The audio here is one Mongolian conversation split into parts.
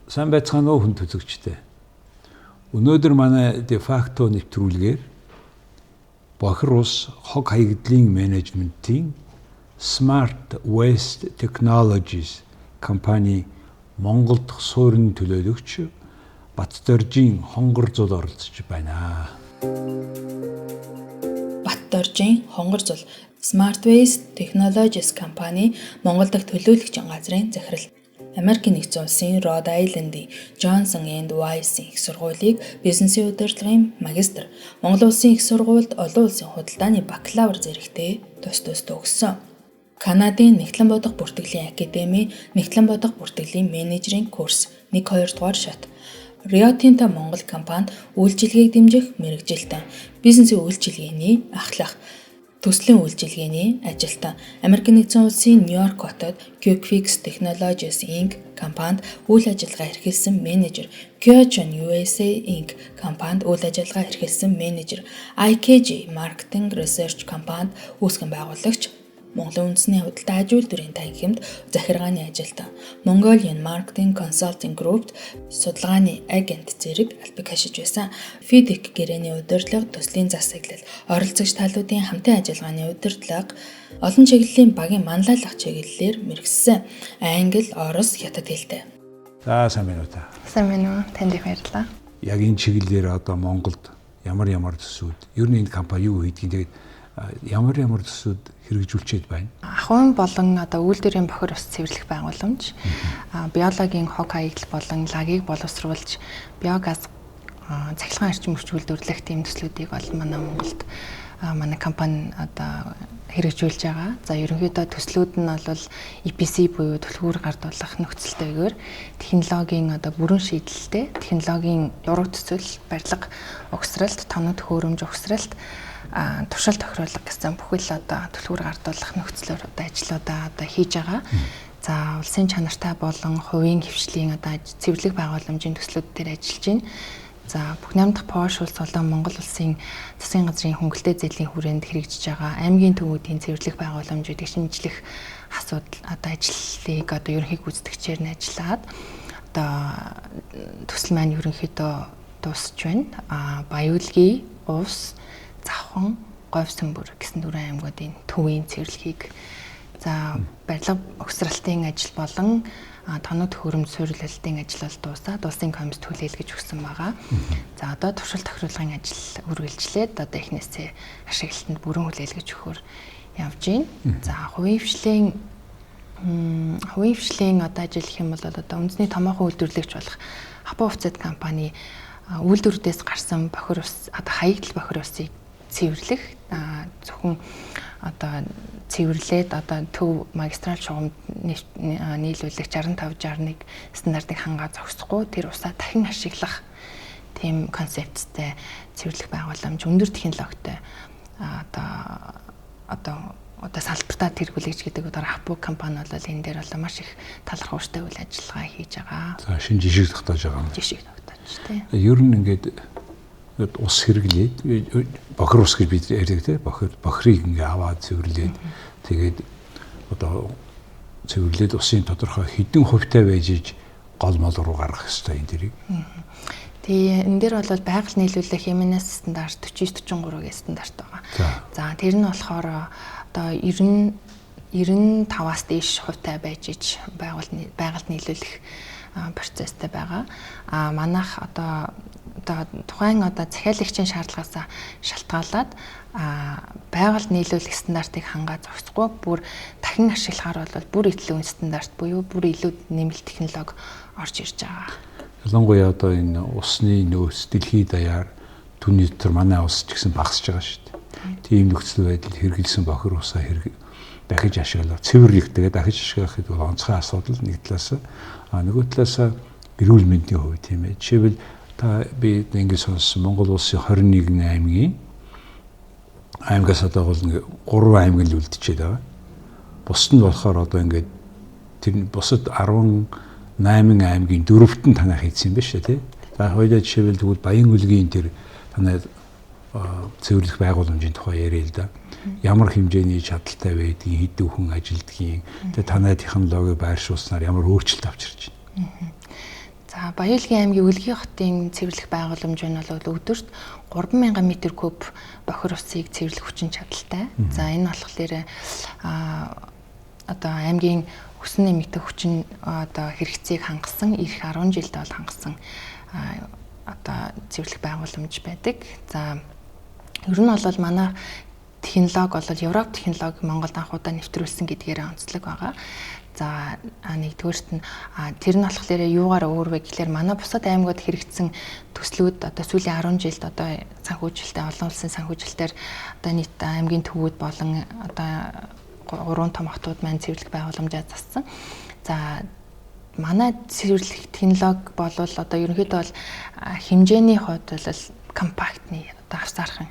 Сайн байцгаана уу хүн үзэгчдээ. Өнөөдөр манай дефакто нэвтрүүлгээр Бохир ус хог хаягдлын менежментийн Smart Waste Technologies компани Монгол дахь суурин төлөөлөгч Батдоржийн хонгор зул оролцож байна. Батдоржийн хонгор зул Smart Waste Technologies компани Монгол дахь төлөөлөгчийн газрын захирал. Америкийн нэгдсэн улсын Rhode Island-ийн Johnson and Wales-ийн их сургуулийг бизнесийн удирдлагын магистр, Монгол улсын их сургуульд олон улсын худалдааны бакалавр зэрэгтэй тус тус төгссөн. Канадын Нягтлан бодох бүртгэлийн академи, Нягтлан бодох бүртгэлийн менежерийн курс 1-2 дугаар шат. Rio Tinto Монгол компанид үйлчилгээг дэмжих мэргэжилтэн, бизнесийн үйлчилгээний ахлах, төслийн үйлчилгээний ажилтан, Америкийн нэгдсэн улсын Нью-Йорк хотод QuickFix Technologies Inc. компанид үйл ажиллагаа эрхэлсэн менежер, Kyochon USA Inc. компанид үйл ажиллагаа эрхэлсэн менежер, IKG Marketing Research компанид үүсгэн байгуулагч, Монголын үндэсний худалдаа аж үйлдвэрийн танхимд захиргааны ажилтан, Mongolian Marketing Consulting Group-д судалгааны агент зэрэг албаг хашиж байсан. FIDIC гэрээний удирдлага, төслийн засаглал, оролцогч талуудын хамтын ажиллагааны удирдлага, олон чиглэлийн багийн манлайлах чиглэлээр мэргэшсэн. Англи, орос, хятад хэлтэй. За, сайн байна уу та? Сайн байна уу? Танд их баярлалаа. Яг энэ чиглэлээр одоо Монголд ямар ямар төсвүүд, ер нь энэ компани юу хийдгийг, тэгээд ямар ямар төсвүүд хэрэгжүүлчихэд байна? Ахуйн болон одоо үйлдвэрийн бохир ус цэвэрлэх байгууламж, биологийн хог хаягдал болон лагийг боловсруулж биогаз цахилгаан эрчим хүч үйлдвэрлэх тийм төслүүдийг бол манай Монголд манай компани одоо хэрэгжүүлж байгаа. За, ерөнхийдөө төслүүд нь бол EPC буюу түлхүүр гардуулах нөхцөлтэйгээр технологийн одоо бүрэн шийдэлтэй технологийн ураг төсөл, барилга угсралт, тоног төхөөрөмж угсралт, туршил тохируулга гэсэн бүхэл одоо түлхүүр гардуулах нөхцлөөр одоо ажлуудаа одоо хийж байгаа. За, улсын чанартай болон хувийн хэвшлийн одоо цэвэрлэг байгууламжийн төслүүд дээр ажиллаж байна. За, бүх 8 дахь Пош улс болон Монгол улсын засгийн газрын хөнгөлтэй зээлийн хүрээнд хэрэгжиж байгаа аймгийн төвүүдийн цэвэрлэх байгууламжуудыг шинжлэх асуудал одоо ажлыг одоо ерөнхий гүйцэтгэгчээр нь ажиллаад одоо төсөл маань ерөнхийдөө дуусч байна. Баяулгийн, Увс, Завхан, Говь Сүмбэр гэсэн дөрвөн аймагуудын төвийн цэвэрлэгийг, за, барилга угсралтын ажил болон тоног төхөөрөмж суурилалтын ажил бол дуусаад улсын комисс түлээл гэж өгсөн байгаа. За, одоо туршил тохируулгын ажил үргэлжлээд одоо эхнээсээ ашиглалтанд бүрэн хүлээлгэж өгөхөөр явж байна. За, хувийн хэвшлийн одоо ажил гэх юм бол одоо үндэсний томоохон үйлдвэрлэгч болох Хапу хувцас компани үйлдвэрдээс гарсан бохир ус, одоо хаягдал бохир усыг цэвэрлэх, зөвхөн одоо цэвэрлээд одоо төв магистрал шугамд нийлүүлэх 65 61 стандартыг хангаа зогсохгүй тэр усаа дахин ашиглах тийм концепттэй цэвэрлэх байгууламж, өндөр технологитой одоо салбартаа тэргүүлэгч гэдэг удаар Хапу компани бол энэ дээр бол маш их талархууштай үйл ажиллагаа хийж байгаа. За, шинэ жишг тогтоож байгаа юм. Жишг тогтоож, тий. Ер нь ингээд ус хэрэглээд, бохир ус гэж бид ярьдаг, те, бохирыг ингээ аваад цэвэрлээд, тэгээд одоо цэвэрлээд усын тодорхой хэдэн хувьтай байж иж гол мол руу гаргах ёстой энэ тэрийг? Тэгээ энэ дээр бол байгаль нийлүүлэх MNS стандарт 49 43 гэх стандарт байгаа. За, тэр нь болохоор одоо 90 95-аас дээш хувьтай байж иж байгальд нийлүүлэх процесстэй байгаа. А манайх одоо тухайн одоо захиалагчийн шаардлагаас шалтгаалаад байгальд нийлүүлэх стандартыг хангаа зогсохгүй бүр дахин ашиглахаар бол бүр илүү стандарт буюу бүр илүү нэмэлт технологи орж ирж байгаа. Ялангуяа одоо энэ усны нөөц дэлхийд даяар, түүний дотор манай улс ч гэсэн багасж байгаа шүү дээ. Тийм нөхцөл байдалд хэрэглэсэн бохир усаа хэрэг дахиж ашиглах, цэвэр их, тэгээд дахиж ашиглах гэдэг бол онцгой асуудал нэг талаас, а нөгөө талаас эрүүл мэндийн хувьд, тийм ээ. Жишээлбэл, та би ингэ сонссон, Монгол улсын 21 аймгийн аймгаас одоо бол ингээ 3 аймаг л үлдчихэд байгаа. Бусд нь болохоор одоо ингээд тэр бусад 18 аймгийн дөрөвт нь танаа хийсэн юм байна шүү, тий. За, хоёулаа жишээлбэл тэгвэл Баян-Өлгийн тэр танай цэвэрлэх байгууламжийн тухай яриа л да. Ямар хэмжээний чадалтай байдгийг, хэдэн хүн ажилдгийг, тэгээ танай технологи байршуулснаар ямар өөрчлөлт авчирч байна? За, Баян-Өлгий аймгийн Өлгий хотын цэвэрлэх байгууламж нь бол өдөрт 3000 м3 бохир усыг цэвэрлэх хүчин чадалтай. За, энэ болохоор одоо аймгийн өсөн нэмэгдэх хүчин одоо хэрэгцээг хангасан, ирэх 10 жилд бол хангасан одоо цэвэрлэх байгууламж байдаг. За, ер нь бол манай технологи бол Европ технологи Монголд анх удаа нэвтрүүлсэн гэдгээр онцлог байгаа. За, нэгдүгээрт нь тэр нь болохоор юугаар өөр вэ гэхлээр манай бусад аймагуд хэрэгжсэн төслүүд одоо сүүлийн 10 жилд одоо санхүүжилттэй олон улсын санхүүжилтээр одоо нийт аймгийн төвүүд болон одоо 3 том хотууд маань цэвэрлэх байгууламжаа зассан. За, манай цэвэрлэх технологи бол одоо ерөнхийдөө бол хэмжээний хувьд бол компактны одоо авсаархан.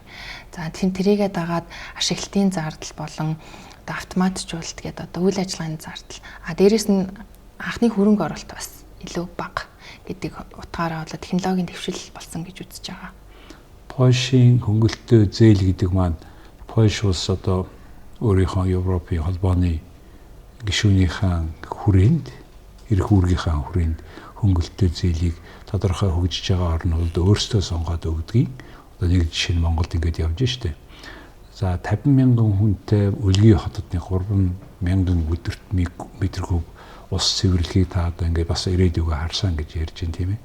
За, тэрийгээ дагаад ашиглалтын зардал болон одоо автоматжуулалт гэдэг одоо үйл ажиллагааны зардал. А дээрэс нь анхны хөрөнгө оруулалт бас илүү бага гэдэг утгаараа бол технологийн дэвшил болсон гэж үзэж байгаа. Польшийн хөнгөлөлтөө зээл гэдэг маань Польш улс одоо өөрийнхөө Европын холбооны гишүүнийхэн хүрээнд, эрх үүргийнхээ хүрээнд хөнгөлөлтөө зээлийг тодорхой хөгжиж байгаа орнуудад өөрсдөө сонгоод өгдгийг. Одоо нэг жишээ нь Монголд ингэж явж штэ. За, 50 мянган хүнтэй Өлгий хотод нэг 3 мянган өдөрт метр куб ус цэвэрлэхийг та одоо ингээд бас ирээдүгөө харсан гэж ярьж байна, тийм ээ.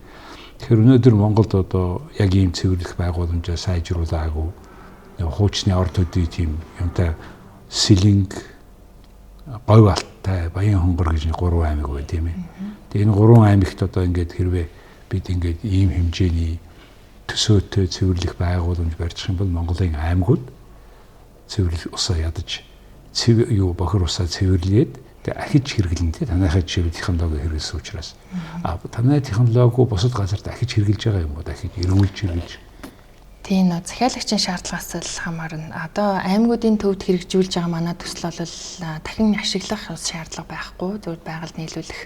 Тэгэхээр өнөөдөр Монголд одоо яг ийм цэвэрлэх байгууламжаа сайжруулаагүй, хуучны орд төдий тийм юмтай Сэлэнг, Говь Алтай, Баян Хонгор гэж 3 аймаг байна, тийм ээ. Тэгээ энэ 3 аймагт одоо ингээд хэрвээ бид ингээд ийм хэмжээний төсөөтэй цэвэрлэх байгууламж барьчих юм бол Монголын аймагуд цэвэрлэх усаа ядаж бохир усаа цэвэрлээд тэгээ ахиж хэрэглэн, тий, танайхаа жишээ технологи хэрэглэсэн учраас. А танай технологи бусад газар дахиж хэрэглэж байгаа юм уу? Дахиж эргүүлж хэрэглэж. Тийм, нөө захиалагчийн шаардлагаас л хамаарна. Одоо аймагуудын төвд хэрэгжүүлж байгаа манай төсөл бол дахин ашиглах шаардлага байхгүй. Зөвхөн байгальд нийлүүлэх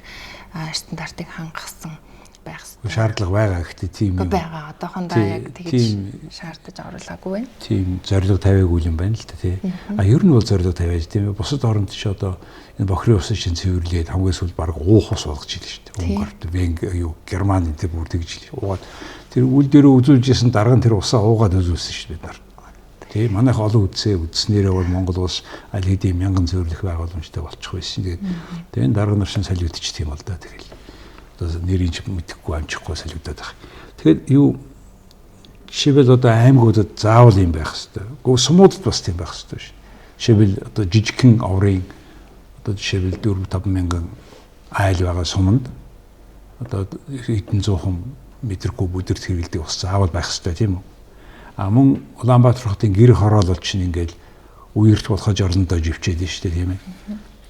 стандартыг хангасан байх хэрэгтэй. Шаардлага байгаа гэхдээ тийм юм байгаа. Одоохондоо яг тэгж шаардаж оруулаагүй байна. Тийм зорилго тавиагүй юм байна л та, тий. А ер нь бол зорилго тавиаж, тийм ээ. Бусад оронд ч одоо энэ бохирын усын чинь цэвэрлээд хамгийн сүүлд баг уух ус болгож илээ шүү дээ. Унгарт, Венг, юу, Герман энэ бүр тэгж уугаад тэр үл дээрээ үзүүлж исэн дарга нь тэр усаа уугаад үзүүлсэн шүү дээ бид нар. Тий, манайх олон үдсээ үдснээрээ бол Монгол улс аль хэдийн мянган цэвэрлэх байгууламжтай болчих байсан. Тэгээд тэгээ дарга нар шин салютчих тийм бол да, тэгэл. Одоо нэрийг ч мэдэхгүй амжихгүй салютаад байх. Тэгэхээр юу жишээлбэл одоо аймагуудад заавал юм байх хэвээр. Гэхдээ сумуудад бас тийм байх хэвээр шин. Жишээлбэл одоо жижигхэн оврын одоо жишээлбэл 4-5 мянган айл байгаа суманд одоо хэдэн зуухан метр куб өдөрт хэрэглэдэг ус заавал байх хэвээр, тийм үү? А мөн Улаанбаатар хотын гэр хороолол чинь ингээл үерт болохож орондоо живчээд нь шүү дээ, тийм ээ.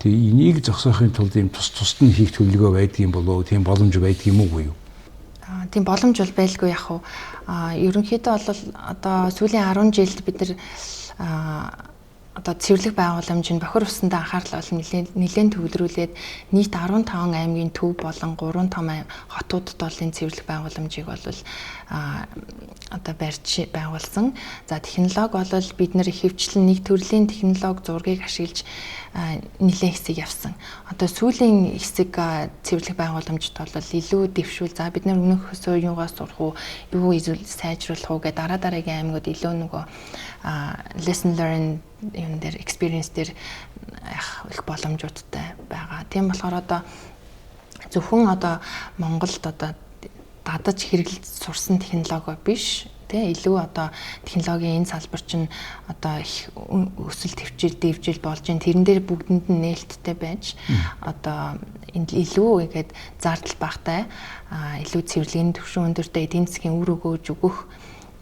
Тэгээ энийг зогсоохын тулд ийм тус тусад нь хийх төлөвлөгөө байдгийн болов уу? Тийм боломж байдгийн юм уу юу? Тийм боломж бол байлгүй яг уу. Ерөнхийдөө бол одоо сүүлийн 10 жилд бид нар одоо цэвэрлэх байгууламж нь бохир усандаа анхаарал бол нэлээд төвлөрүүлээд нийт 15 аймгийн төв болон 3 том хотуудад бол энэ цэвэрлэх байгууламжийг бол одоо барьж байгуулсан. За, технологи бол бид нэр ихэвчлэн нэг төрлийн технологи зургийг ашиглаж нэлээд хэсэг явсан. Одоо сүүлийн хэсэг цэвэрлэх байгууламжид бол илүү дэвшүүл. За, бид нэр өмнөхөөсөө юугаас сурах уу, юу сайжруулах уу гэдэг дараа дараагийн аймагуд илүү нөгөө lesson learn юм дээр experience дээр их боломжуудтай байгаа. Тийм болохоор одоо зөвхөн одоо Монголд одоо дадаж хэрэглэж сурсан технологи биш, тэ, илүү одоо технологийн энэ салбар чинь одоо их өсөл төвчл дэвжил болж ин тэрэн дээр бүгдэнд нь нээлттэй байж одоо илүү игээд зардал багтай, илүү цэвэрлэгийн түвшин өндөртэй, эдийн засгийн үр өгөөж өгөх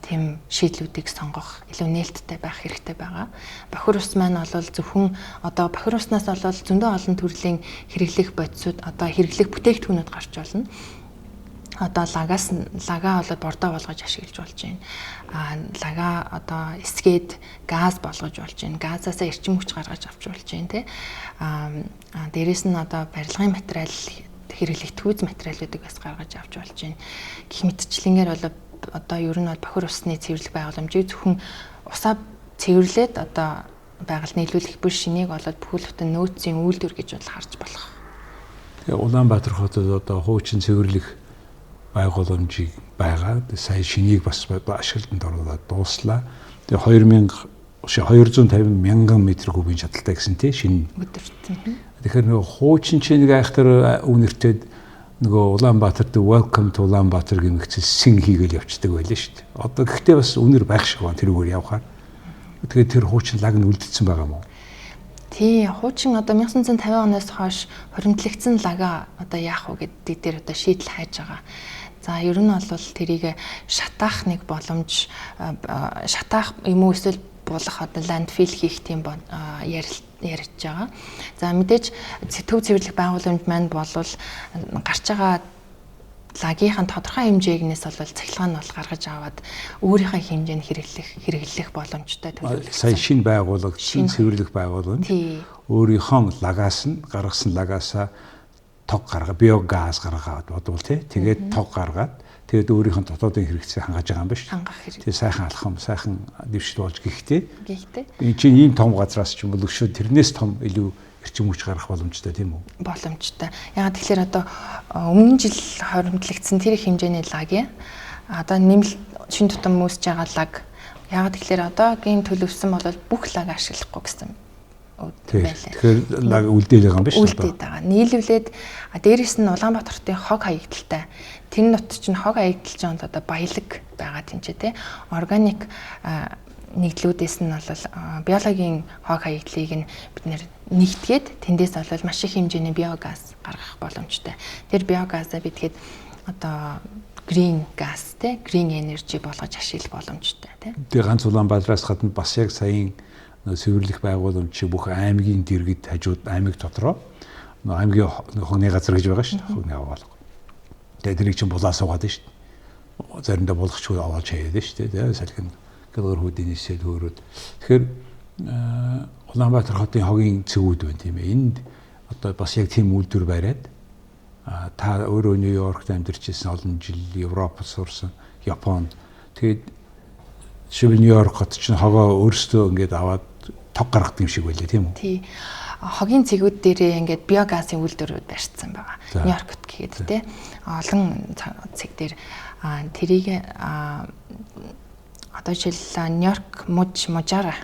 тийм шийдлүүдийг сонгох илүү нээлттэй байх хэрэгтэй байгаа. Бохир ус маань бол зөвхөн одоо бохир уснаас бол зөндөө олон төрлийн хэрэглэх бодисууд, одоо хэрэглэх бүтээгдэхүүнүүд гарч болно. Одоо лагаас лага болоод бордоо болгож ашиглаж болж байна. А лага одоо эсгээд газ болгож болж байна. Газаасаа эрчим хүч гаргаж авч болж байна, тий. А дээрэс нь одоо барилгын материал хэрэглэх түүз материалуудыг бас гаргаж авч болж байна. Гэх мэтчлэнгээр бол одоо ер нь бол бохир усны цэвэрлэх байгууламжийг зөвхөн усаа цэвэрлээд одоо байгаль нийлүүлэх биш, шинийг болоод бүхэл бүтэн нөөцийн үйлдвэр гэж бол харж болох. Тэгээ Улаанбаатар хотод одоо хуучин цэвэрлэх байгууламжийг байгаа. Сая шинийг бас ашиглалтанд оруулаад дууслаа. Тэгээ 250 мянган метр кубын чадaltaй гэсэн тий шинэ өдөрт. Тэгэхээр нөгөө хуучин чи нэг айхтар үнэртэд нөгөө Улаанбаатарт welcome to Улаанбаатар гэмэгцэл син хийгээл явцдаг байлаа шүү дээ. Одоо гэхдээ бас үнэр байх шиг байна тэрүүгээр явхаар. Тэгээд тэр хуучин лаг нь үлдсэн байгаа мó? Тий, хуучин одоо 1950 оноос хойш хуримтлагдсан лага одоо яах вэ гэдэг дээр одоо шийдэл хайж байгаа. За ер нь бол тэрийг шатаах нэг боломж, шатаах юм уу эсвэл булах одоо landfill хийх тийм ярьж байгаа. За мэдээж төв цэвэрлэх байгууламж маань болвол гарч байгаа лагийнхан тодорхой хэмжээгнээс бол цахилгаан нь бол гаргаж аваад өөрийнхөө хэмжээнд хэрэглэх боломжтой төлөвлөсөн. Сая шинэ байгуулагдсан цэвэрлэх байгууламж өөрийнхөө лагаас нь гаргасан лагаасаа тог гаргаа, биогаз гаргаад бодвол тий. Тэгээд тог гаргаад тэгээд өөрийнх нь дотоодын хэрэгцээ хангаж байгаа юм ба шүү. Тэгээд сайхан алхам, сайхан дэвшил болж гэхдээ. Энэ чинь ийм том газраас ч юм бол өшөө тэрнээс том илүү эрчим хүч гаргах боломжтой тийм үү? Боломжтой. Яагаад тэгэхээр одоо өмнө жил хоримтлагдсан тэр их хэмжээний лаг яа. Одоо нэмэлт шин тутам үүсэж байгаа лаг. Яагаад тэгэхээр одоогийн төлөвлөсөн бол бүх лаг ашиглахгүй гэсэн байлаа. Тэгэхээр лаг үлдээл байгаа юм биш үү? Үлдээд байгаа. Нийлүүлээд дээрэс нь Улаанбаатар хотын хог хаягдaltaй. Тэр нут чинь хог хаягдал чинь одоо баялаг байгаа тэнцээ тий. Органик нэгдлүүдээс нь бол биологийн хог хаягдлыг нь бид нэр нэгтгээд тэндээс бол маш их хэмжээний биогаз гаргах боломжтой. Тэр биогазаа бид хэд одоо green gas тий, green energy болгож ашиглах боломжтой тий. Тэгээ ганц Улаанбаатараас гадна бас яг саяын цэвэрлэх байгууламж чи бүх аймгийн дэргэд хажууд аймаг дотроо аймгийн хогны газар гэж байгаа шүү дээ. Хогны аваалга. Тэгээ тэрийг чинь булаа суугаад шүү дээ. Заримдаа булгачгүй аваад чаяад шүү дээ. Салхин гэлгэр хүүдийн нисээд хөөрөөд. Тэгэхээр Улаанбаатар хотын хогийн цэгүүд байна тийм ээ. Энд одоо бас яг тийм үйлдвэр бариад та өөрөө Нью-Йоркт амьдарч ирсэн олон жил, Европод сурсан, Японд. Тэгээд жишээлбэл Нью-Йорк хот чинь хогоо өөрсдөө ингээд аваад тог гаргадаг юм шиг байлаа тийм үү? Тий. Хогийн цэгүүд дээрээ ингээд биогазын үйлдвэрүүд барьцсан байгаа. Нью-Йоркт гэхэд тий. Олон цэг дээр тэрийг одоо жишээл Нью-Йорк мужаараа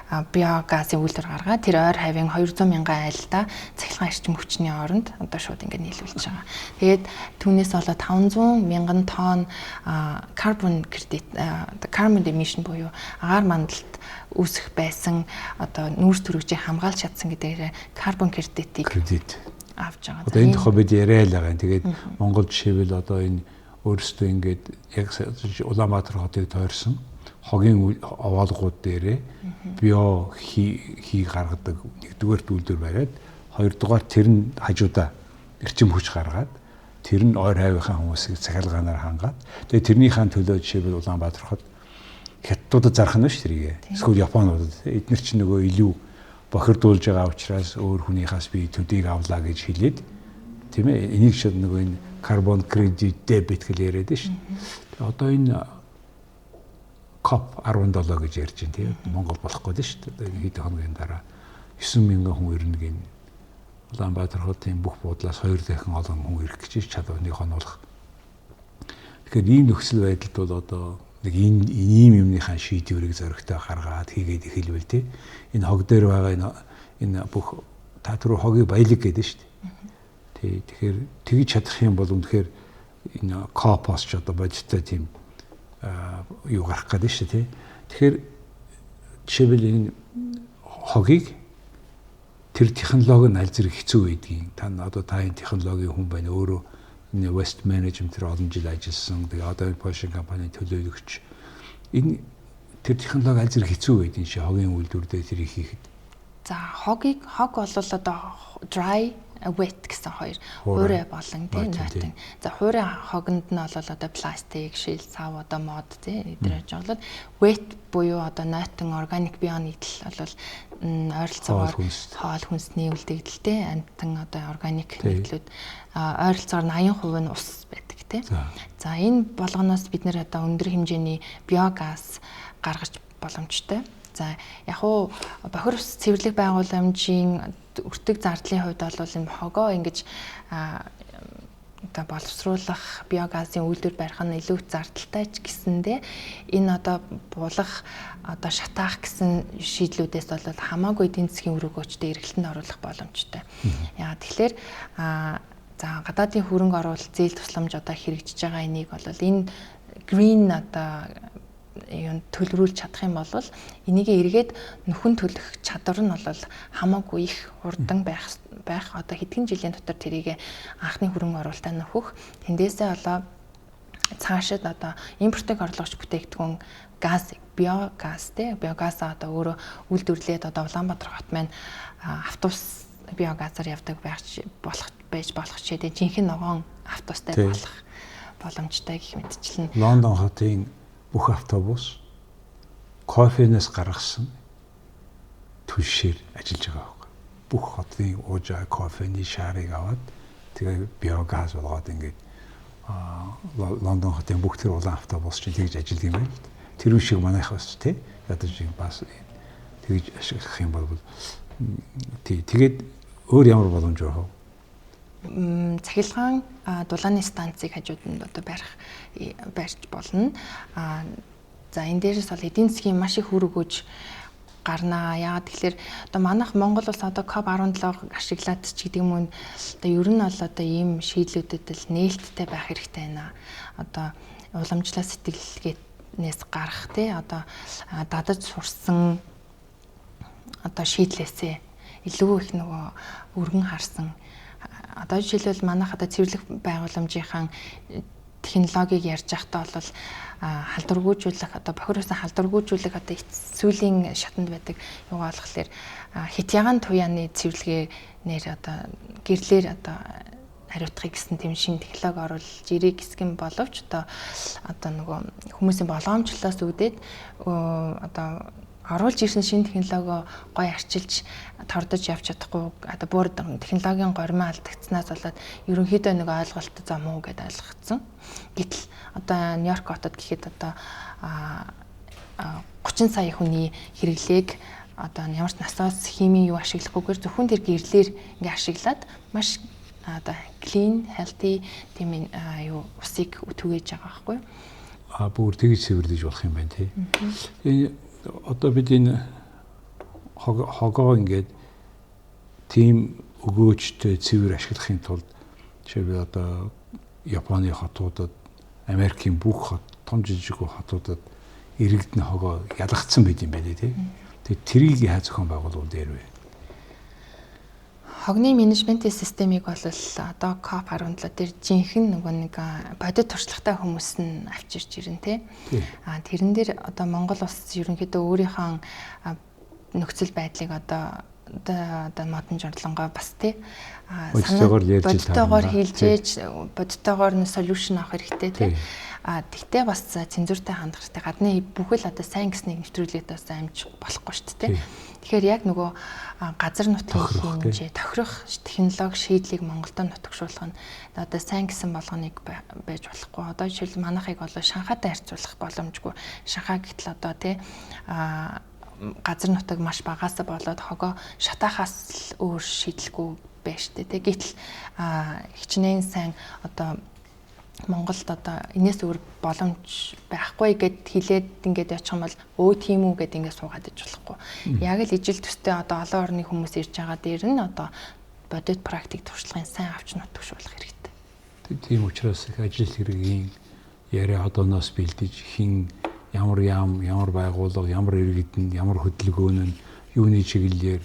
биогазын үйлдвэр гаргаад тэр ойр хавийн 200 мянган айлдаа цахилгаан эрчим хүчний оронд одоо шууд ингээд нийлүүлж байгаа. Тэгээд түүнээс болоод 500 мянган тонн carbon credit, carbon emission буюу агаар мандалд үүсэх байсан одоо нүүрс төрөгжийг хамгаалж чадсан гэдгээр carbon credit-ийг авч байгаа. Одоо энэ тухай бид яриа л байгаа юм. Тэгээд Монгол жишээвэл одоо энэ өөрсдөө ингээд яг Улаанбаатар хотыг тойрсон хогийн овоолгууд дээрээ био хий гаргадаг нэгдүгээр үйлдвэр бариад, хоёрдугаар тэр нь хажуудаа эрчим хүч гаргаад тэр нь ойр хавийнхаа хүмүүсийг цахилгаанаар хангаад тэгээ тэрнийхээ төлөө жишээлбэл Улаанбаатар хот хятадуудад зарах нь шүү тэрийг. Эсвэл Японуудад. Эднэр чинь нөгөө илүү бохирдуулж байгаа учраас өөр хүнийхээс би төдийг авлаа гэж хэлээд тийм ээ. Энийг ч нөгөө энэ carbon credit debit гэж яриад шүү. Одоо энэ COP 17 гэж ярьж байна тийм. Монгол болохгүй дээ шүү дээ. Одоо энэ хэдэн хоногийн дараа 9 мянган хүн ирнэ гин. Улаанбаатар хотын бүх буудлаас 2 дахин олон хүн ирэх гэж чадвар нэг хонуулах. Тэгэхээр ийм нөхцөл байдалд бол одоо нэг энэ ийм юмныхаа шийдвэрийг зоригтой гаргаад хийгээд эхэлвэл тий. Энэ хог дээр байгаа энэ бүх та түр хогийг баялаг гэдэг шүү дээ. Тий. Тэгэхээр тэгж чадах юм бол үнэхээр энэ COP-оос ч одоо бодиттой тийм юу гарах гэдэг шүү дээ тий. Тэгэхээр жишээлбэл энэ хогийг тэр технологи нь аль зэрэг хэцүү байдгийг та одоо та энэ технологийн хүн байна, өөрөө энэ waste management-ээр олон жил ажилласан. Тэгээ одоо Porsche компанийн төлөөлөгч. Энэ тэр технологи аль зэрэг хэцүү байдгийг чи хогийн үйлдвэр дээр тэрийг хийхэд. За хогийг хог бол одоо dry wet гэсэн хоёр хуурай болон тий нойтон. За хуурай хогонд нь бол одоо пластик, шил, сав одоо мод тий эдгээр жаглаад wet буюу одоо нойтон органик био нийтлэл бол ойролцоогоор хоол хүнсний үлдэгдэлтэй амтан одоо органик нийтлүүд ойролцоогоор 80% нь ус байдаг тий. За энэ болгоноос бид нэр одоо өндөр хэмжээний биогаз гаргаж боломжтой. За яг уу бохир ус цэвэрлэг байгууламжийн өртөг зардлын хувьд бол энэ хогоо ингэж одоо боловсруулах биогазын үйлдвэр барих нь илүү зардалтай ч гэсэндээ энэ одоо булах одоо шатаах гэсэн шийдлүүдээс бол хамаагүй эдийн засгийн үр өгөөчтэй эргэлтэнд оруулах боломжтой. Яа тэгэхээр за гадаадын хөрөнгө оруулалт зээл тусламж одоо хэрэгжиж байгаа энийг бол энэ green одоо юунд төлрүүлж чадах юм бол энийг эргээд нөхөн төлөх чадвар нь бол хамаагүй их хурдан байх одоо хэдхэн жилийн дотор тэрийг анхны хөрөнгө оруулалтаа нөхөх тэндээсээ одоо цаашид одоо импортыг орлогч бүтээгдэхүүн газ биогаз тий биогазаа одоо өөрөө үйлдвэрлээд одоо Улаанбаатар хот маань автобус биогазаар явдаг байж болох ч тийм жинхэнэ ногоон автобустай болох боломжтой гэх мэтчлэн. Лондон хотын бүх автобус кофенээс гаргасан түлшээр ажиллаж байгаа байхгүй. Бүх хотын ууж байгаа кофений шаарыг аваад тэгээ биогаз болгоод ингээд Лондон хотын бүх тэр улаан автобус чинь тэгж ажилладаг юм байна л. Тэр шиг манайх бас тий ядаж бас тэгж ашиглах юм бол тий тэгээд өөр ямар боломж байх вэ? Цахилгаан дулааны станцыг хажууд нь одоо барьж болно. За энэ дээрээс бол эдийн засгийн маш их үр өгөөж гарнаа. Яагаад тэгэхээр одоо манайх Монгол улс одоо COP17 ашиглаад ч гэдэг юм уу одоо ер нь бол одоо ийм шийдлүүдэд л нээлттэй байх хэрэгтэй байна. Одоо уламжлал сэтгэлгээнээс гарах тий одоо дадаж сурсан одоо шийдлээсээ илүү их нөгөө өргөн харсан. Одоо жишээлбэл манайх одоо цэвэрлэх байгууламжийнхаа технологиг ярьж байхдаа бол халдваргүйжүүлэх одоо бохир усан халдваргүйжүүлэх одоо сүүлийн шатанд байдаг юугаа болохоор хит ягаан туяаны цэвэрлэгээр одоо гэрлэр одоо хариуцахыг гэсэн тийм шинэ технологи оруулж ирэх гэсэн боловч одоо нөгөө хүмүүсийн болгоомжлолоос үүдээд одоо оруулж ирсэн шинэ технологи гой арчилж тордож явж чадахгүй одоо бүр технологийн горимоо алдагдсанаас болоод ерөнхийдөө нэг ойлголт зам уу гэдээ ойлгогдсон. Гэтэл одоо Нью-Йорк хотод гэхэд одоо 30 сая хүний хэрэглээг одоо ямар ч насаас химийн юу ашиглахгүйгээр зөвхөн тэр гэрлэр ингээ ашиглаад маш одоо clean, healthy тийм юу усыг түгээж байгаа байхгүй юу? А бүр тэгж цэвэрлэж болох юм байна тий. Энэ одоо бид энэ хогоо ингээд тийм өгөөжтэй цэвэр ашиглахын тулд жишээлбэл одоо Японы хотуудад, Америкийн бүх хот, том жижиг хотуудад иргэдэн хогоо ялгацсан байт юм байна тий. Тэгээд тэрийг яаж зохион байгуулвал дээр вэ? Хогны менежментийн системийг бол одоо COP17 дээр жинхэнэ нөгөө нэг бодит туршлагатай хүмүүс нь авчирч ирнэ тий. А тэрэн дээр одоо Монгол улс ерөнхийдөө өөрийнхөө нөхцөл байдлыг одоо модон жорлонгоо бас тий бодтойгоор хийлжээж бодтойгоор нь solution авах хэрэгтэй тий. А тэгтээ бас цензуртай хандах хэрэгтэй. Гадны бүхэл одоо сайн гэснийг нэвтрүүлээд бас амжих болохгүй шүү дээ. Тэгэхээр яг нөгөө газар нутгийн хэмжээ, тохирох технологи шийдлийг Монголдо нутагшуулах нь одоо сайн гэсэн болгоныг байж болохгүй. Одоо жишээл манайхыг бол Шанхайтай харьцуулах боломжгүй. Шанхай гэтэл одоо тий газар нутаг маш багасаа болоод хогоо шатаахаас өөр шийдэлгүй байж тээ. Гэтэл хичнээн сайн одоо Монголд одоо энэс өөр боломж байхгүй гэд хэлээд ингээд очих юм бол өө тийм үү гэд ингээд суугаад иж болохгүй. Яг л ижил төстэй одоо олон орны хүмүүс ирж байгаа дээр нь одоо бодит практик туршлагын сайн авч нутагшуулах хэрэгтэй. Тийм учраас их ажил хэргийн яриа одооноос бэлдэж хин ямар яам, ямар байгууллага, ямар иргэд нь, ямар хөдөлгөөн нь юуны чиглэлээр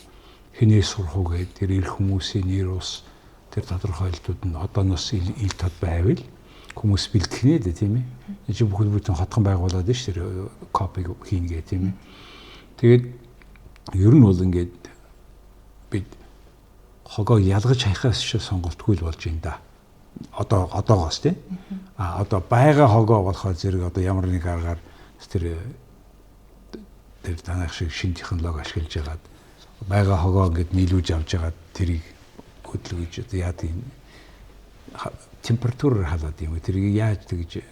хинээс сурах уу гэд тэр ирэх хүмүүсийн нэр ус тэр тодорхойлолтууд нь одооноос ил тод байвал хүмүүс бэлтгэнэ дээ тийм ээ. Энэ чинь бүхэл бүтэн хотхон байгуулад нь ш тэр копиг хийнгээ тийм ээ. Тэгээд ер нь бол ингээд бид хогоо ялгаж хаяхаас ч сонголтгүй л болж байна да. Одоо одоогоос тийм. А одоо байгаа хогоо болохоор зэрэг одоо ямар нэг аргаар тэр танайх шиг шинэ технологи ашиглаж байгаад байгаа хогоо ингээд нийлүүлж авч байгаад тэрийг хөдөлгөж одоо яадаг юм температураар халаад юм. Тэрийг яаж тэгж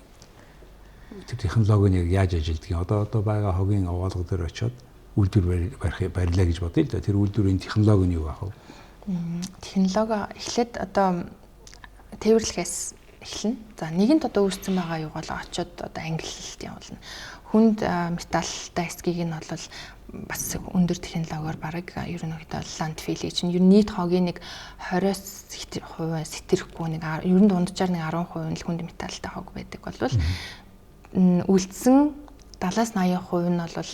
тэр технологи нь яг яаж ажилдгийг одоо байгаа хогийн овоолго дээр очиод үйлдвэр барилаа гэж бодъё л да. Тэр үйлдвэрийн технологи нь юу байх вэ? Технологи эхлээд одоо тээвэрлэхээс эхэлнэ. За нэгэнт одоо үүссэн байгаа юу бол очоод одоо ангилалт явуулна. Хүнд металлтай эсгийг нь бол бас өндөр технологиор бараг ерөнхийдөө landfill гэж нь ер нь нийт хогийн нэг 20-оос хувь сэтэрэхгүй нэг ер нь дунджаар нэг 10% нь л хүнд металлтай хог байдаг бол үлдсэн 70-аас 80% нь бол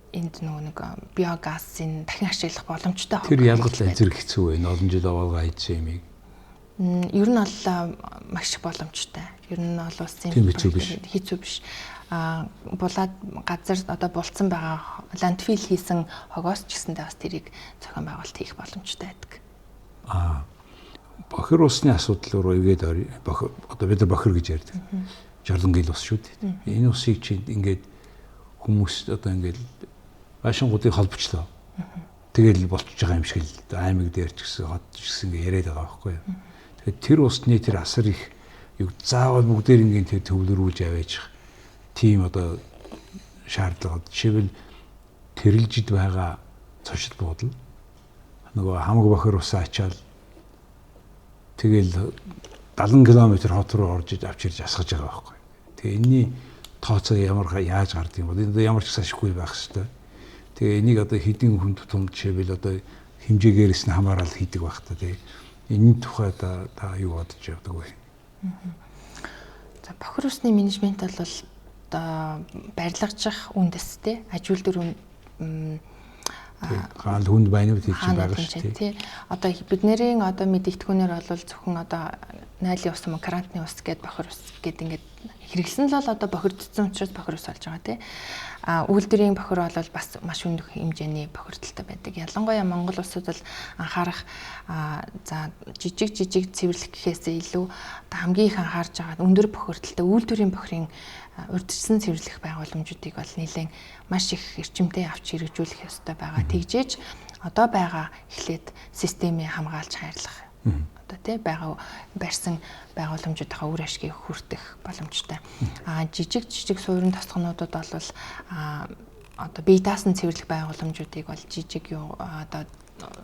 энд нөгөө нэг биогазын дахин ашиглах боломжтой хог. Тэр ялгал зэрэг хэцүү байна. Олон жил овоолгоо хийсэн юмыг. Ер нь бол маш их боломжтой. Ер нь бол улсын хэцүү биш. Булаад газар одоо булцсан байгаа ландфил хийсэн хогоос ч гэсэндээ бас тэрийг зохион байгуулалт хийх боломжтой байдаг. Бохир усны асуудал руу эргээд одоо бид нар бохир гэж ярьдаг. Жарлангийн ус шүү дээ. Энэ усыг чи ингээд хүмүүс одоо ингээд байшингуудыг холбочлоо. Тэгэл болчихж байгаа юм шиг л аймаг дээр ч гэсэн хот ч гэсэн ингээд яриад байгаа байхгүй юу. Тэгэхээр тэр усны тэр асар их юу заавал бүгдээр ингээд тэр төвлөрүүлж аваачих тийм одоо шаардлага. Жишээлбэл тэрэлжид байгаа цочл буудал нөгөө хамаг бохир усаа ачаал тэгэл 70 км хот руу орж авч ирж асгаж байгаа байхгүй. Тэгээ энэний тооцоо ямар яаж гардаг юм бол энэ ямар ч ашиггүй байх хэвээр. Тэгээ энийг одоо хэдийн хүн тутам жишээлбэл одоо хэмжээгээрээс нь хамаарал хийдэг байх та тий. Энэ тухай та юу бодож явдаг вэ? За бохир усны менежмент бол одоо барилгажих үндэстэй аж үйлдвэр гаал хүнд байнууд хийж байгаа шүү дээ. Одоо бидний одоо мэдэгдэхүүнээр бол зөвхөн одоо нойлын ус юм уу, карантны ус гээд бохир ус гээд ингээд хэрэглэсэн л бол одоо бохирдсон учраас бохир ус болж байгаа тий. А үйлдвэрийн бохир бол бас маш өндөр хэмжээний бохирдолтой байдаг. Ялангуяа Монгол улсад бол анхаарах за жижиг жижиг цэвэрлэх гэхээсээ илүү хамгийн их анхаарж байгаа өндөр бохирдолтой үйлдвэрийн бохирын урьдчилсан цэвэрлэх байгууламжуудыг бол нэлээд маш их эрчимтэй авч хэрэгжүүлэх ёстой байгаа. Тэгжээж одоо байгаа эхлээд системийг хамгаалж хайрлах. Одоо тий байгаа барьсан байгууламжуудынхаа үр ашгийг хүртэх боломжтой. А жижиг жижиг суурин тосгонуудад бол одоо бие даасан цэвэрлэх байгууламжуудыг бол жижиг юу одоо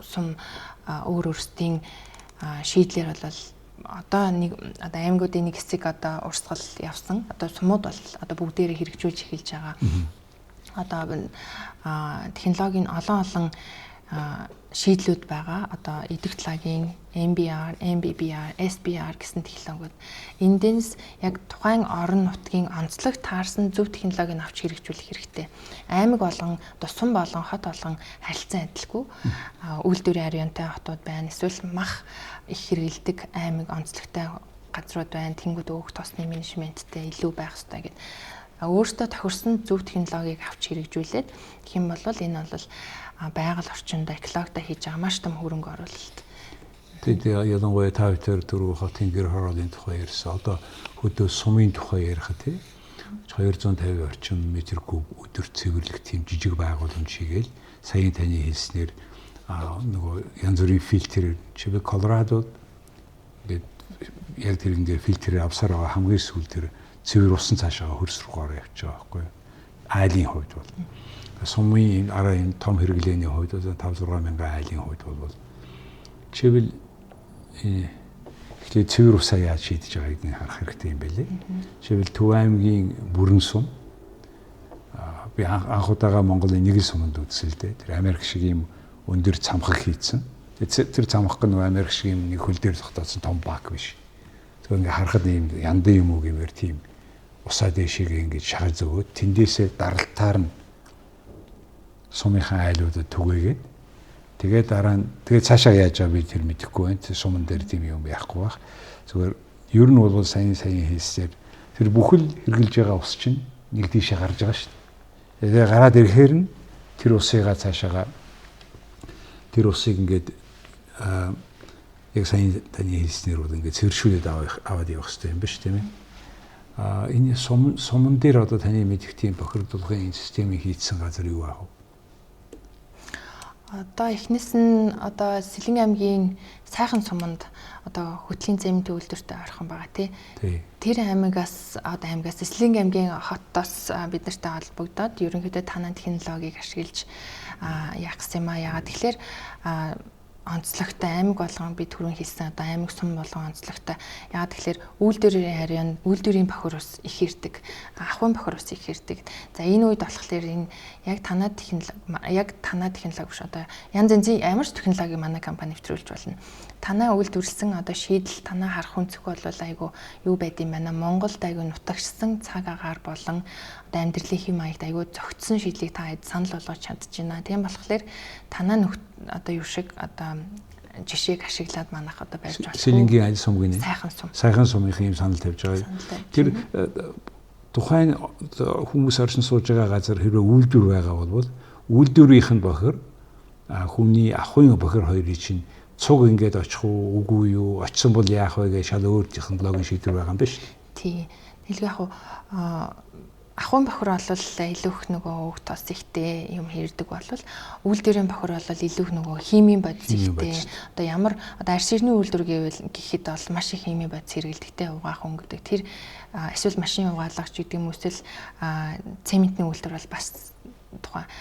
сум өөр өөрсдийн шийдлэр бол одоо нэг одоо аймагуудын нэг хэсэг одоо урсгал явсан. Одоо сумууд бол одоо бүгдээрээ хэрэгжүүлж эхэлж байгаа. Одоо технологийн олон олон шийдлүүд байгаа. Одоо идэх лагийн MBR, MBBR, SBR гэсэн технологиуд. Эндээс яг тухайн орон нутгийн онцлог таарсан зөв технологиг авч хэрэгжүүлэх хэрэгтэй. Аймаг болгон, одоо сум болгон, хот болгон харилцан адилгүй. Үйлдвэрийн ариунтай хотууд байна. Эсвэл мах их хэрэгэлдэг аймаг онцлогтой газрууд байна. Тэнгүүд өөх тосны менежменттэй илүү байх ёстой гэд. Өөртөө тохирсон зөв технологиг авч хэрэгжүүлээд гэх юм бол энэ бол байгаль орчинд экологтой хийж байгаа маш том хөрөнгө оруулалт. Тэгээд ялангуяа та бүхэн дөрөв хотын гэр хорооллын тухай ярьсан. Одоо хөдөө сумын тухай ярих тий. 250 орчим метр куб өдөр цэвэрлэх тийм жижиг байгууламж хийгээл саяын таны хэлснээр нөгөө янз бүрийн фильтр жишээлбэл Колорадод ингээд яг тэр ингээд фильтрээр авсаар байгаа хамгийн сүүл тэр цэвэр усан цаашаа хөрс рүү ороо явчих байгаа байхгүй юу. Айлын хувьд бол сумын араа энэ том хэрэглээний хувьд 5 6 мянган айлын хувьд бол жишээлбэл эхлээд цэвэр усаа яаж шийдэж байгааг нь харах хэрэгтэй юм байлээ. Жишээлбэл Төв аймгийн бүрэн сум би анх удаага Монголын нэг л суманд үзсэн л дээ. Тэр Америк шиг ийм өндөр цамхаг хийцэн. Тэр цамхаг нь Америк шиг ийм нэг хөл дээр тогтоосон том бак биш. Тэгэхээр ингээ харахад ийм яндын юм уу гэмээр тийм усаа дээшээгээ ингээд шахаж зөгөөд тэндээсээ даралтаар нь сумынхаа айлуудад түгээгээд тэгээд дараа нь тэгээд цаашаа яаж байгаа би тэр мэдэхгүй байна. Тэр суман дээр тийм юм яахгүй байх. Зүгээр ер нь бол саяын хэлсээр тэр бүхэл хэрглэж байгаа ус чинь нэг тийшээ гарч байгаа шүү дээ. Тэгээд гараад ирэхээр нь тэр усыгаа цаашаага тэр усыг ингээд яг саяын таны хэлснээр бол ингээд цэвэршүүлээд аваад явах хэрэгтэй юм биш тийм ээ. Энэ суман дээр одоо таны мэдэх тийм бохирдуулгын системийг хийцэн газар юу аах вэ? Одоо эхнээс нь одоо Сэлэн аймгийн Сайхан суманд одоо хөтлийн зэмт үйлдвэртэй орхон байгаа тий. Тэр аймагаас одоо аймагаас Сэлэн аймгийн хотоос бид нартай холбогдоод ерөнхийдөө танай технологиг ашиглаж яах гэсэн юм аа. Яагаад тэгэхээр онцлогтой аймаг болгон би түрүүн хэлсэн одоо аймаг сум болгон онцлогтой. Яагаад тэгэхээр үйлдвэрийн харьяан үйлдвэрийн бохир ус их ирдэг. Ахуйн бохир ус их ирдэг. За энэ үед болохоор энэ яг танай технологи биш одоо янз янзын ямар ч технологи манай компани нэвтрүүлж болно. Танай үйлдвэрлэсэн одоо шийдэл танай харах өнцөг бол айгу юу байд юм байна. Монголд айгу нутагшсан цаг агаар болон одоо амьдралын хэм маягт айгу зохицсон шийдлийг та санал болгож чадчихна. Тийм болохоор танай одоо юу шиг одоо жишээг ашиглаад манайх одоо барьж болох. Сэлэнгийн аль сум гинэ? Сайхан сум. Сайхан сумынхын юм санал тавьж байгаа. Тэр тухайн хүмүүс оршин сууж байгаа газар хэрвээ үйлдвэр байгаа бол үйлдвэрийнх нь бохир хүний ахуйн бохир хоёрыг чинь цуг ингээд очих уу, үгүй юу, очисон бол яах вэ гэж шал өөр технологийн шийдвэр байгаа юм биш үү? Тий. Дэлгүй яг ахуйн бохир бол илүү их нөгөө өг тос ихтэй юм хэрдэг бол үйлдвэрийн бохир бол илүү их нөгөө химийн бодис ихтэй. Одоо ямар одоо арс ирний үйлдвэр гэвэл гэхэд бол маш их химийн бодис хэрэглэдэгтэй угаах өнгөдөг. Тэр эсвэл машин угаалгач гэдэг юм эсвэл цементний үйлдвэр бол бас тухайн.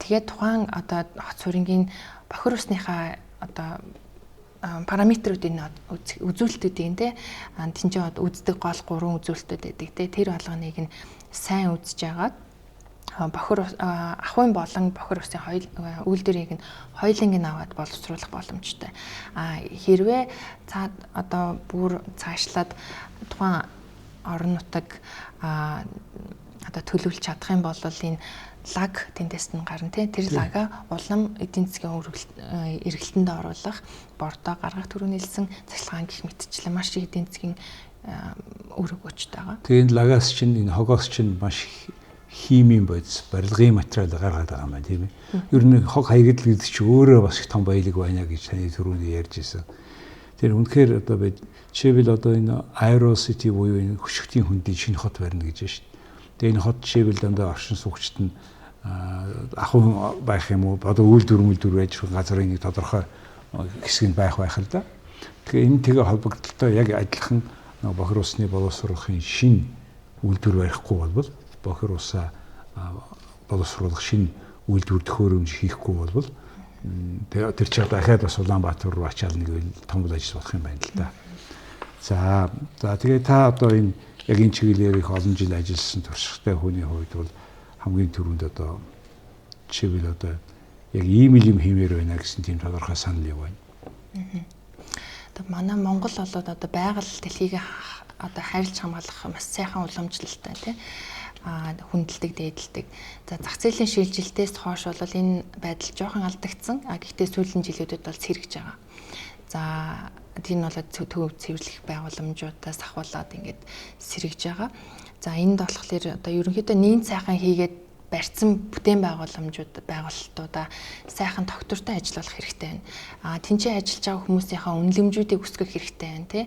Тэгээд тухайн одоо хот суурингийн бохир усныхаа одоо параметрүүдийн үзүүлэлтүүдийн те тэнцээ үздэг гол гурван үзүүлэлтүүд байдаг те тэр болгоныг нь сайн үзэж агаад бохир ахуйн болон бохир усын үйлдвэрийг нь хоёуланг нь аваад боловсруулах боломжтой. А хэрвээ цаа одоо бүр цаашлаад тухайн орон нутаг одоо төлөвлөж чадах юм бол энэ лаг тэндээс нь гарна тий. Тэр лага улам эдийн засгийн эргэлтэнд оруулах, бордоо гаргах түрүүний хэлсэн цахилгаан гих мэтчлэн маш их эдийн засгийн үр өгөөжтэй байгаа. Тэгээ энэ лагаас чинь энэ хогоос чинь маш химийн бодис, барилгын материал гаргаад байгаа юм байна тийм ээ. Ер нь хог хаягдл гэдэг чинь өөрөө бас их том баялаг байна гэж таны түрүүний ярьж ирсэн. Тэр үнэхээр одоо бид жишээлбэл одоо энэ Aero City буюу энэ хөшигтийн хөндийн шинэ хот барина гэж байна шүү дээ. Тэгээ энэ хот жишээлбэл дандаа оршин суугчид нь ахуй байх юм уу, одоо үйлдвэр байж газрын нэг тодорхой хэсэг нь байх л да. Тэгэхээр энэ тэгээ холбогдлолтой яг адилхан бохир усны боловсруулахын шинэ үйлдвэр барихгүй болбол бохир усаа боловсруулах шинэ үйлдвэр төхөөрөмж хийхгүй болбол тэр чинь дахиад бас Улаанбаатар руу ачаал нэг том ажил болох юм байна л да. За тэгээ та одоо энэ яг энэ чиглэлээр их олон жил ажилласан туршлагатай хүний хувьд бол хамгийн түрүүнд одоо жишээлбэл одоо яг ийм л юм хиймээр байна гэсэн тийм тодорхой санал юу байна? Одоо манай Монгол болоод одоо байгаль дэлхийг одоо хайрлж хамгаалах маш сайхан уламжлалтай тий хүндэлдэг, дээдэлдэг. За зах зээлийн шилжилтээс хойш бол энэ байдал жоохон алдагдсан. А гэхдээ сүүлийн жилүүдэд бол сэргэж байгаа. За тийм нь бол төв цэвэрлэх байгууламжуудаас ахуулаад ингээд сэргэж байгаа. За энд болохоор одоо ерөнхийдөө нийт сайхан хийгээд барьсан бүтээн байгууламжууд байгуулалтуудаа сайхан тогтвортой ажиллуулах хэрэгтэй байна. А тэнцээ ажиллаж байгаа хүмүүсийнхаа үнэлэмжүүдийг өсгөх хэрэгтэй байна тий.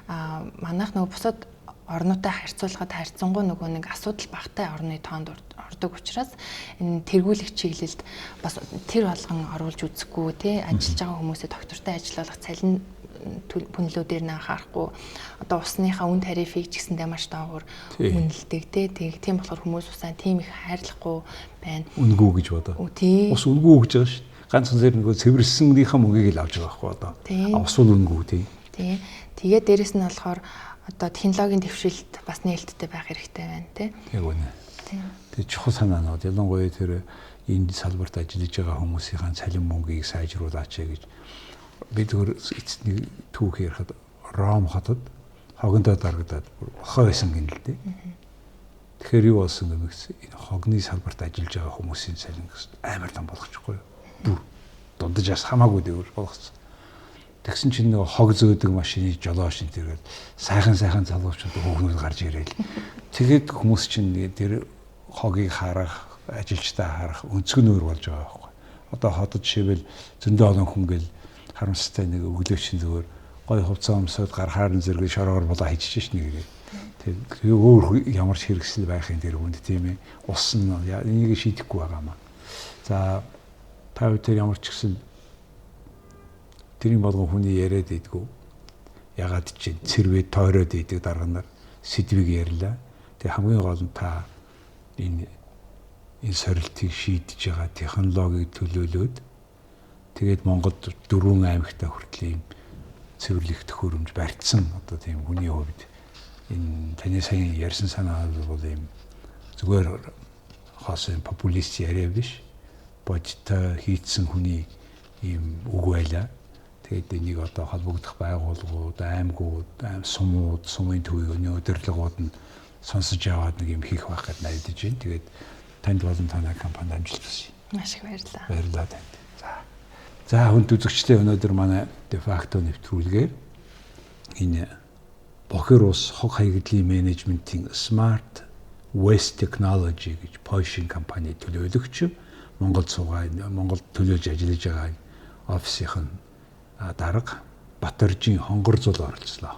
А манайх нөгөө бусад орнуудтай харьцуулахад харьцангуй нөгөө нэг асуудал багтай орны тоонд ордог учраас энэ тэргүүлэх чиглэлд бас тэр болгон оруулж үзэхгүй тий ажиллаж байгаа хүмүүсээ тогтвортой ажиллуулах цалин пүнлүүдээр нь анхаарахгүй одоо усныхаа үн тарифыг ч гэсэндээ маш доогуур үнэлдэг тий тийм болохоор хүмүүс усаа тийм их хайрлахгүй байна. Үнэгүй гэж бодоо. Ус үнэгүй гэж байгаа шүү дээ. Ганц зэрэг нөгөө цэвэрлсэнийхээ мөнгийг л авч байгаа байхгүй одоо. Ус бол үнэгүй тий. Тий. Тэгээд дээрэс нь болохоор одоо технологийн дэвшилт бас нээлттэй байх хэрэгтэй байна тий. Яг үнэ. Тэгээ чухал санаа нөө ялангуяа тэр энэ салбарт ажиллаж байгаа хүмүүсийн цалин мөнгийг сайжруулаач гэж би зөвхөн эцэст нэг түүх ярихад Ром хотод хогондоо дарагдаад болохоо байсан гин л дээ. Тэгэхээр юу болсон гэмээх энэ хогны салбарт ажиллаж байгаа хүмүүсийн цалин амар том болгочихгүй юу? Бүр дундажаас хамаагүй дэвэр болгоцсон. Тэгсэн чинь нөгөө хог зөөдөг машины жолоо шин тэргээд сайхан сайхан залуучууд хөөгнүүд гарч ирээл. Тэгээд хүмүүс чинь тэр хогийг харах, ажилчдаа харах өнцөг нь өөр болж байгаа байхгүй. Одоо хотод жишээлбэл зөндөө олон хүн гэл харамсалтай нэг өглөө чинь зүгээр гой хувцас өмсөд гарахаар нь зэрэг шороогоор болоо хийчихэж шин нэгээ. Тэгээд өөр ямар ч хэрэгсэл байх юм тэр хүнд тийм ээ. Ус нь энийг шийдэхгүй байгаа маа. За та хоёр ямар ч гэсэн тэрийн болгон хүний яриад идэггүй. Ягаад чи цэрвээ тойроод идэг дарга нар сэдвийг ярьлаа. Тэгээ хамгийн гол нь та энэ сорилтыг шийдэж байгаа технологиг төлөөлөөд Тэгээд Монголд 4 аймагтаа хүртэл ийм цэвэрлэх төхөөрөмж барьцсан одоо тийм хүний хувьд энэ таны сайн ярьсан санаа бол ийм зүгээр хоосон популист яриа биш. Бодиттой хийцэн хүний ийм үг байлаа. Тэгээд энийг одоо холбогдох байгууллагууд, аймагуд, сумууд, сумын төвийн удирдлагууд нь сонсож аваад нэг юм хийх байх гэж найдаж байна. Тэгээд танд болон танай компанид амжилт хүсье. Маш их баярлалаа. Баярлалаа танд. За. За хүнд үзэгчдээ, өнөөдөр манай дефакто нэвтрүүлгээр энэ бохир ус хог хаягдлын менежментийн Smart Waste Technology гэж Польшийн компани төлөөлөгч, Монгол суугаа, Монголд төлөөлж ажиллаж байгаа офисынх нь дарга Батөржийн Хонгор зул оролцлоо.